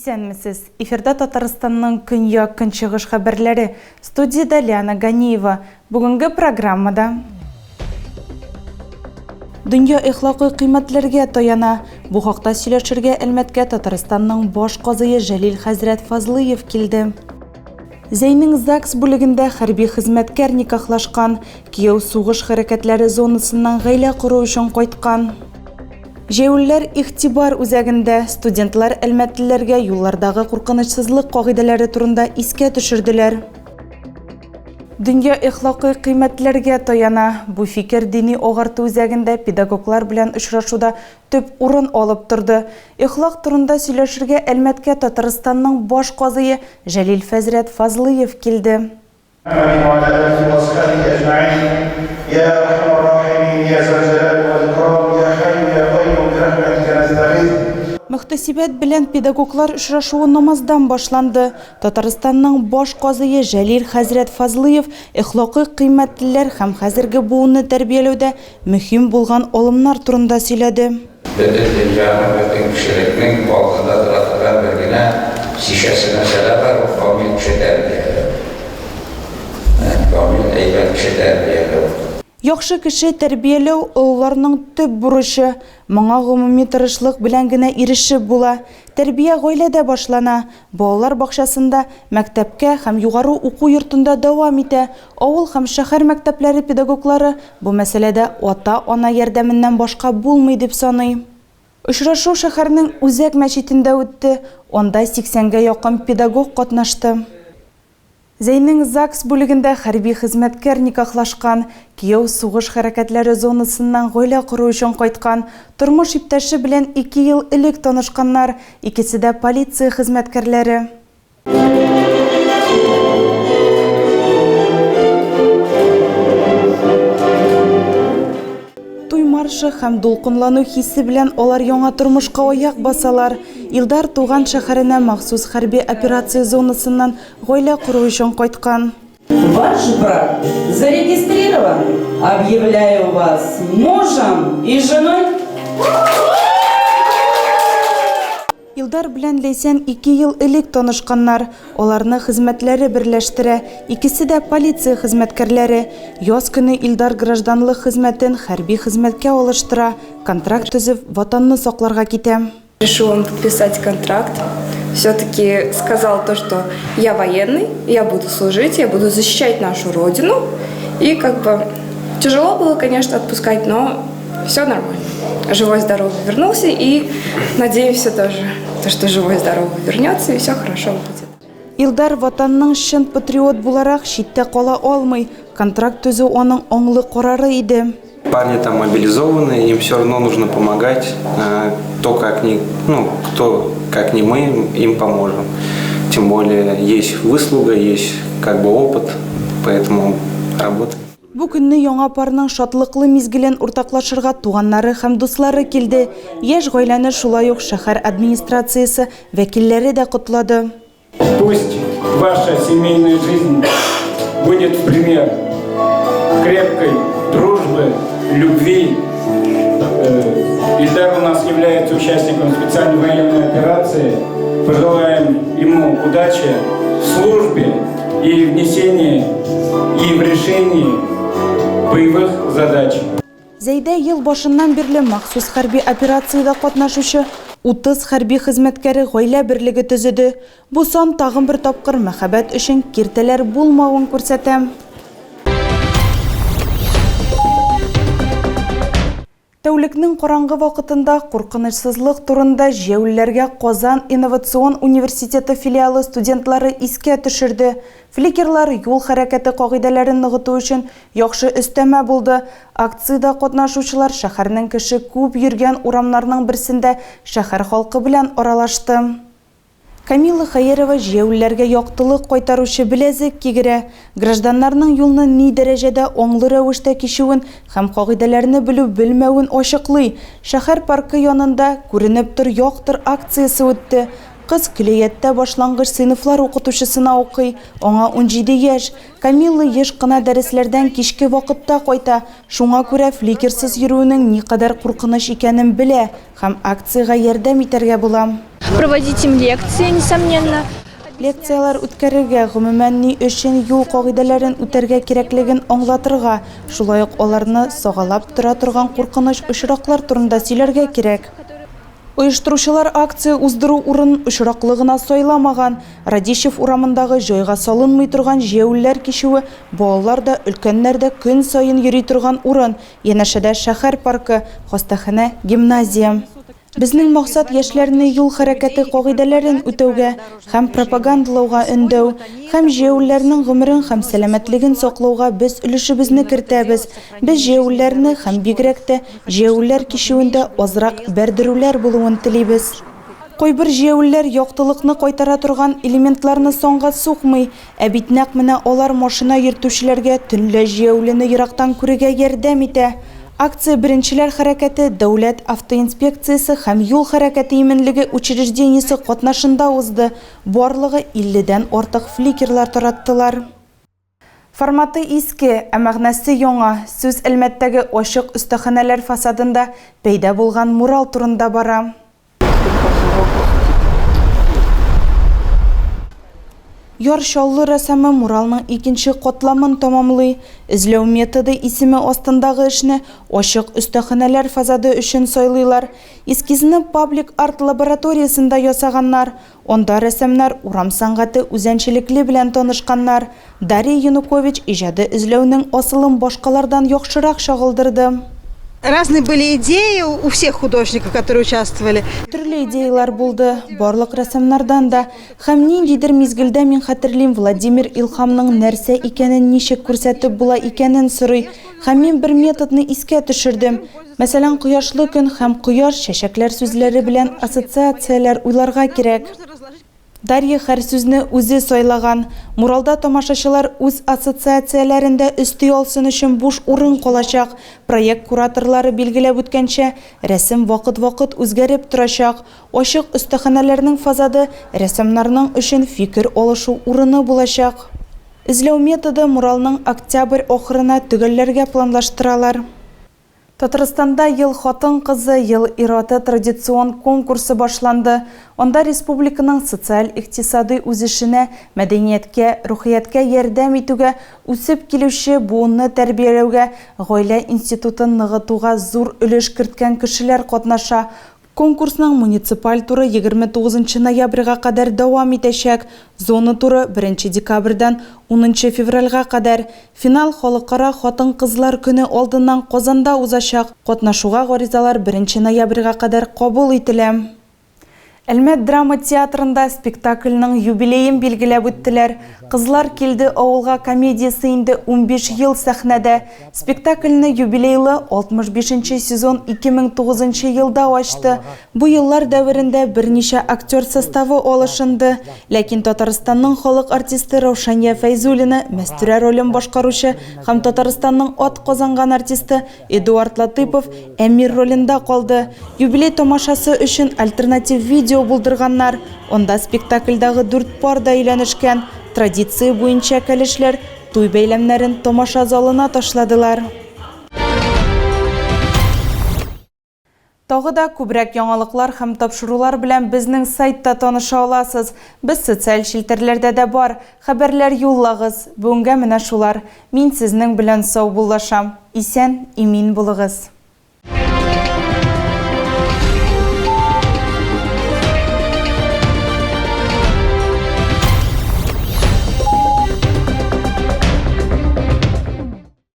Исәнмесез! Эфирда Татарстанның көньяк-көнчыгыш хәбәрләре. Студиядә Лиана Ганиева. Бүгенге программада Дөнья эхлакый кыйммәтләргә таяна. Бу хакта сөйләшергә Әлмәткә Татарстанның баш казые Җәлил хәзрәт Фазлыев килде. Зәйнең ЗАГС бүлегендә хәрби хезмәткәр никахлашкан. Кияү сугыш хәрәкәтләре зонасыннан гаилә кору өчен кайткан. Җәяүлеләр игътибар үзәгендә. Студентлар әлмәтлеләргә юллардагы куркынычсызлык кагыйдәләре турында искә төшерделәр. Дөнья эхлакый кыйммәтләргә таяна. Бу фикер дини агарту үзәгендә педагоглар белән очрашуда төп урын алып торды. Эхлак турында сөйләшергә Әлмәткә Татарстанның баш казые Җәлил фәзрәт Фазлыев килде. Мөхтәсибәт белән педагоглар очрашуы намаздан башланды. Татарстанның баш казые Җәлил хәзрәт Фазлыев эхлакый кыйммәтлеләр һәм хәзерге буынны тәрбияләүдә мөһим булган алымнар турында сөйләде. Бөтен дөньяның, бөтен кешелекнең алдында тора торган бер генә чишәсе мәсьәлә бар, ул камил кеше тәрбияләү. Камил, әйбәт кеше тәрбияләү. Яхшы кеше тәрбияләү, олыларның төп бурычы. Моңа гомуми тырышлык белән генә ирешеп була. Тәрбия гаиләдә башлана, балалар бакчасында, мәктәпкә һәм югары уку йортында дәвам итә. Авыл һәм шәһәр мәктәпләре педагоглары бу мәсьәләдә ата-ана ярдәменнән башка булмый дип саный. Очрашу шәһәрнең үзәк мәчетендә үтте, анда сиксәнгә якын педагог катнашты. Зәйнең ЗАГС бүлегендә хәрби хезмәткәр никахлашкан. Кияү сугыш хәрәкәтләре зонасыннан гаилә кору өчен кайткан. Тормыш иптәше белән ике ел элек танышканнар. Икесе дә полиция хезмәткәрләре. Туй маршы һәм дулкынлану хисе белән алар яңа тормышка аяк басалар. Илдар туган шәһәренә махсус хәрби операция зонасыннан гаилә кору өчен кайткан. Ваш брак зарегистрирован. Объявляю вас мужем и женой. Илдар белән Ләйсән ике ел элек танышканнар. Аларны хезмәтләре берләштерә. Икесе дә полиция хезмәткәрләре. Яз көне Илдар гражданлык хезмәтен хәрби хезмәткә алыштыра, контракт төзеп, Ватанны сакларга китә. Решил он подписать контракт. Все-таки сказал то, что я военный, я буду служить, я буду защищать нашу родину. И как бы тяжело было, конечно, отпускать, но все нормально. Живой-здоровый вернулся и надеемся тоже, то, что живой-здоровый вернется и все хорошо будет. Илдар Ватанның чын патриот буларак читтә кала алмый. Контракт төзү аның аңлы карары иде. Парни там мобилизованы, им все равно нужно помогать. Кто как ни, ну, кто как не мы, им поможем. Тем более есть выслуга, есть как бы опыт, поэтому работаем. Бу көнне яңа парның шатлыклы мизгелен уртаклашырга туганнары һәм дуслары килде. Яшь гаиләне шулай ук шәһәр администрациясе вәкилләре дә котлады. Пусть ваша семейная жизнь будет в пример крепкой дружбы, любви. Э, Ильдар у нас является участником специальной военной операции. Пожелаем ему удачи в службе и внесении, и в решении боевых задач. Зәйдә ел башыннан бирле махсус хәрби операциядә катнашучы 30 хәрби хезмәткәре гаилә берлеге төзеде. Бу сан тагын бер тапкыр мәхәббәт өчен киртәләр булмавын күрсәтә. Тәүлекнең караңгы вакытында куркынычсызлык турында җәяүлеләргә Казан инновацион университеты филиалы студентлары искә төшерде. Фликерлар юл хәрәкәте кагыйдәләрен ныгыту өчен яхшы өстәмә булды. Акциядә катнашучылар шәһәрнең кеше күп йөргән урамнарның берсендә шәһәр халкы белән аралашты. Камилла Хәерова җәяүлеләргә яктылык кайтаручы беләзек кигерә. Гражданнарның юлны ни дәрәҗәдә аңлы рәвештә кичүен һәм кагыйдәләрне белү-белмәвен ачыклый. Шәһәр паркы янында Күренеп тор, яктыр акциясе үтте. Кыз Көләяттә башлангыч сыйныфлар укытучысына укый, аңа 17 яшь. Камилла еш кына дәресләрдән кичке вакытта кайта, шуңа күрә фликерсыз йөрүенең никадәр куркыныч икәнен белә һәм акциягә ярдәм итәргә була. Проводить им лекции, несомненно. Лекцияләр үткәрергә, гомумән, ни өчен юл кагыйдәләрен үтәргә кирәклеген аңлатырга, шулай ук аларны сагалап тора торган куркыныч очраклар турында сөйләргә кирәк. Оештыручылар акция уздыру урынын очраклы гына сайламаган. Радищев урамындагы җайга салынмый торган җәяүлеләр кичүе балалар да, өлкәннәр дә көн саен йөри торган урын, янәшәдә шәһәр паркы, хастаханә, гимназия. Безнең максат, яшьләрне юл хәрәкәте кагыйдәләрен үтәүгә һәм пропагандалауга өндәү. Һәм җәяүлеләрнең гомерен һәм сәламәтлеген саклауга без өлешебезне кертәбез. Без җәяүлеләрне һәм бигрәк тә җәяүлеләр кичүендә азрак бәрдерүләр булуын телибез. Кайбер җәяүлеләр яктылыкны кайтара торган элементларны санга сукмый, ә бит нәкъ менә алар машина йөртүчеләргә төнлә җәяүлене ерактан күрергә ярдәм итә. Акция Беренчеләр хәрәкәте дәүләт автоинспекциясе һәм юл хәрәкәте иминлеге учреждениесе катнашында узды, барлыгы 50 дән артык фликерлар тараттылар. Форматы иске, ә мәгънәсе яңа, сүз Әлмәттәге ачык остаханәләр фасадында пәйда булган мурал турында бара. Яр Чаллы рәссамы муралның икенче катламын тәмамлый. Эзләү методы исеме астындагы эшне ачык остаханәләр фасады өчен сайлыйлар. Эскизны паблик-арт лабораториясендә ясаганнар. Анда рәссамнар урам сәнгате үзенчәлекле белән танышканнар. Дарья Янукович иҗади эзләүнең асылын башкалардан яхшырак чагылдырды. Разные были идеи у всех художников, которые участвовали. Төрле идеяләр булды, барлык рәссамнардан да. Һәм ниндидер мизгелдә мин хәтерлим, Владимир Илһамның нәрсә икәнен ничек күрсәтеп була икәнен сорый. Һәм мин бер методны искә төшердем. Мәсәлән, кояшлы көн һәм кояш, чәчәкләр сүзләре белән ассоциацияләр уйларга кирәк. Дарья һәр сүзне үзе сайлаган. Муралда тамашачылар үз ассоциацияләрен дә өсти алсын өчен буш урын калачак. Проект кураторлары билгеләп үткәнчә, рәсем вакыт-вакыт үзгәреп торачак. Ачык остаханәләрнең фасады рәссамнарның өчен фикер алышу урыны булачак. Эзләү методы муралның октябрь ахырына төгәлләргә планлаштыралар. Татарстанда Ел хатын-кызы, ел ир-аты традицион конкурсы башланды. Анда республиканың социаль-икътисадый үзешенә, мәдәнияткә, рухияткә ярдәм итүгә, үсеп килүче буынны тәрбияләүгә, гаилә институтын ныгытуга зур өлеш керткән кешеләр катнаша. Конкурсның муниципаль туры 29 ноябрьгә кадәр дәвам итәчәк, зона туры, беренче декабрьдән унынчы февральгә кадәр. Финал Халыкара хатын-кызлар көне алдыннан Казанда узачак. Катнашуга гаризалар беренче ноябрьгә кадәр кабул ителә. Әлмәт драма театрында спектакльнең юбилеен билгеләп үттеләр. Кызлар килде авылга комедиясе инде 15 ел сәхнәдә. Спектакльне юбилейлы 65 нче сезон 2009 нчы елда ачты. Бу еллар дәверендә берничә актер составы алышынды. Ләкин Татарстанның халык артисты Раушания Фәйзуллина, Мәстүрә ролен башкаручы һәм Татарстанның атказанган артисты Эдуард Латыйпов Әмир ролендә калды. Юбилей тамашасы өчен альтернатив видео булдырганнар. Анда спектакльдагы дүрт пар да өйләнешкән. Традиция буенча кәләшләр туй бәйләмнәрен тамаша залына ташладылар. Тагы да күбрәк яңалыклар һәм тапшырулар белән безнең сайтта таныша аласыз. Без социаль челтәрләрдә дә бар. Хәбәрләр юллагыз. Бүгенгә менә шулар. Мин сезнең белән саубуллашам. Исән, имин булыгыз.